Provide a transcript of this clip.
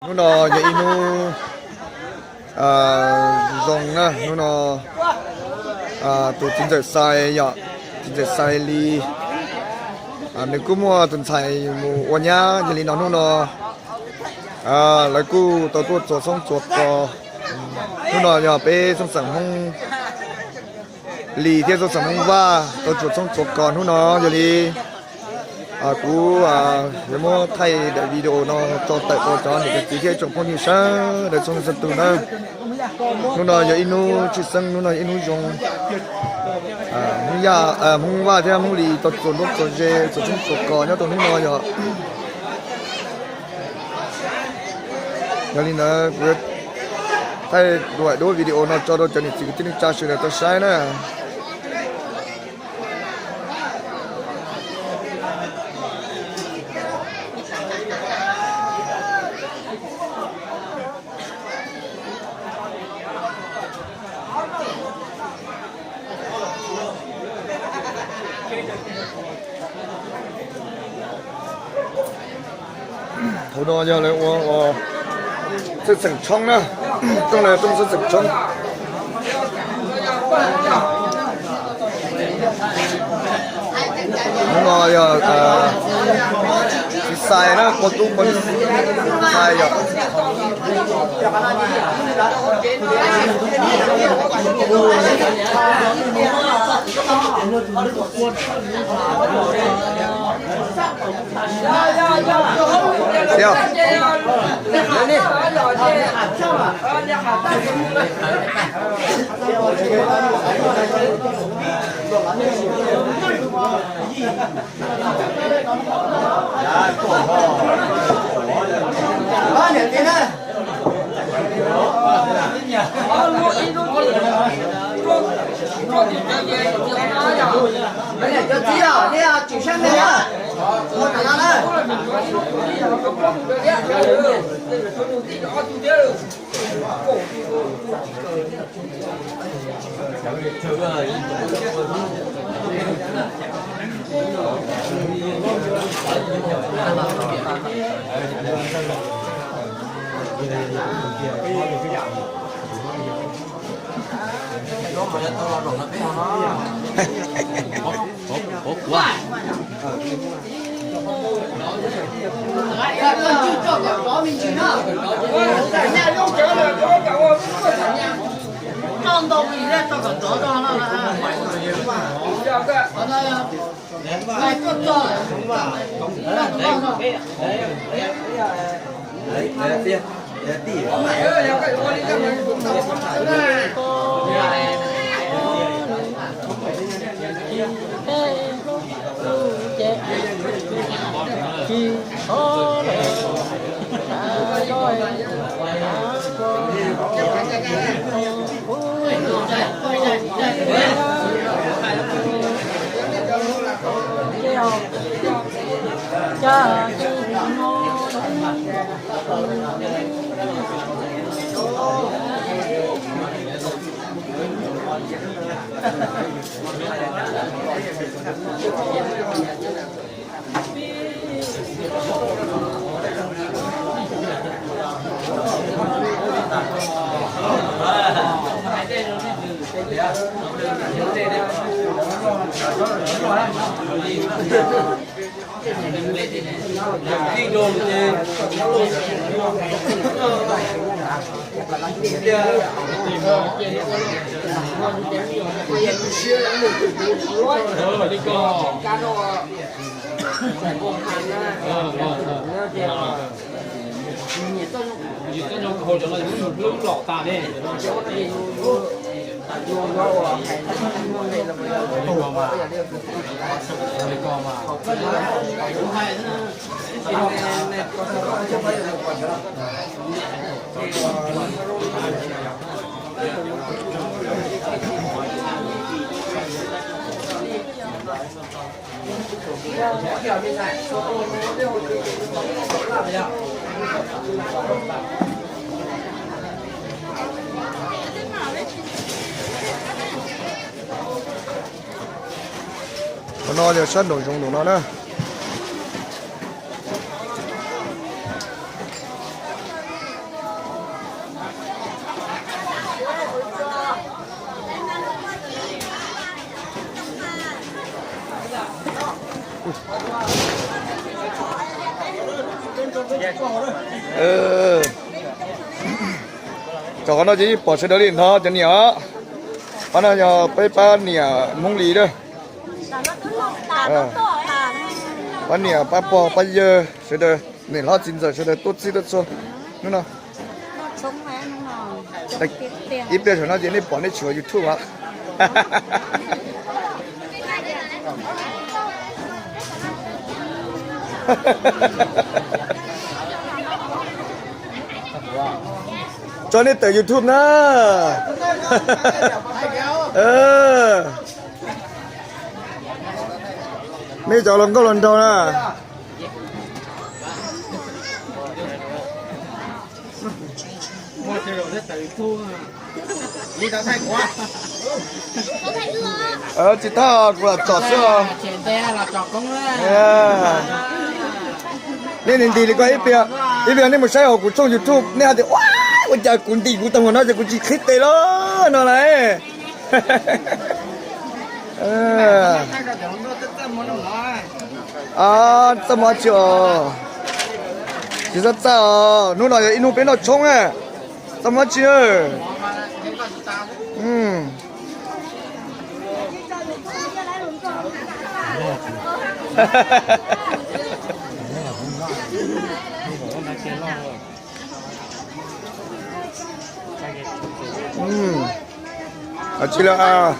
Hnub no yog ib hnub zoo na, hnub no tus txiv ntxawm Xais yom, txiv ntxawm Xais Lis, nws kuj muaj tus ntxhais mus ua nyab, yog li no hnub no lawv kuj tau tuaj txuas txhoob txuas kos. Hnub no yog peb xeeb xeem Hmoob Lis thiab xeeb xeem Hmoob Vaj tau txuas txhoob txuas kos hnub no, yog li kuv yuav muab thaij daim video no tso tawm rau cov niam cov txiv thiab tsoom phooj ywg sawv daws txhua leej txhua tus na. Hnub no yog ib hnub tshwj xeeb, hnub no yog ib hnub zoo. Hmoob Vaj thiab Hmoob Lis tau txuas nruab txuas ze txuas txhoob txuas kos nyob rau hnub no yog. Yog li ntawd kuv yuav thaij duam duab video no tso rau cov niam txiv kwv tij neej tsa sawv daws tau saib na. Thaum no yog lawv ua xeeb xeem Tshoob na, rooj lawv rooj xeeb xeem Tshoob. Hnub no yog txiv Xais na, pog tub pog Xais yom. Qhov no yog sab nraum zoov nraum no na. Tso qhov no ces yeej pom sawv daws li ntawd cov niam os. Qhov no yog peb pab niam Hmoob Lis na. Pab niam pab pog pab yawg sawv daws, niam hlob txiv ntxawm sawv daws tuaj txhij tuaj txhua hnub no. Ib pliag saum no ces nej pom nej tsum YouTube os. Tso nej tawm YouTube na. Nej cov hluas nkauj hluas nraug na. Tsis thaj kuv lam tsom xwb os. Nej nti nti li ko ib pliag, ib pliag nej mus saib hauv kuv tshooj YouTube nej hais tias ua, ua cas kuv nti kuv tau hauv no ces kuv tsis qhib tes los no lauj. Txaj muag tsi os, tsis txaj txaj os, hnub no yog ib hnub peb noj tshoob na. Txaj muag tsi. Tsis lawm.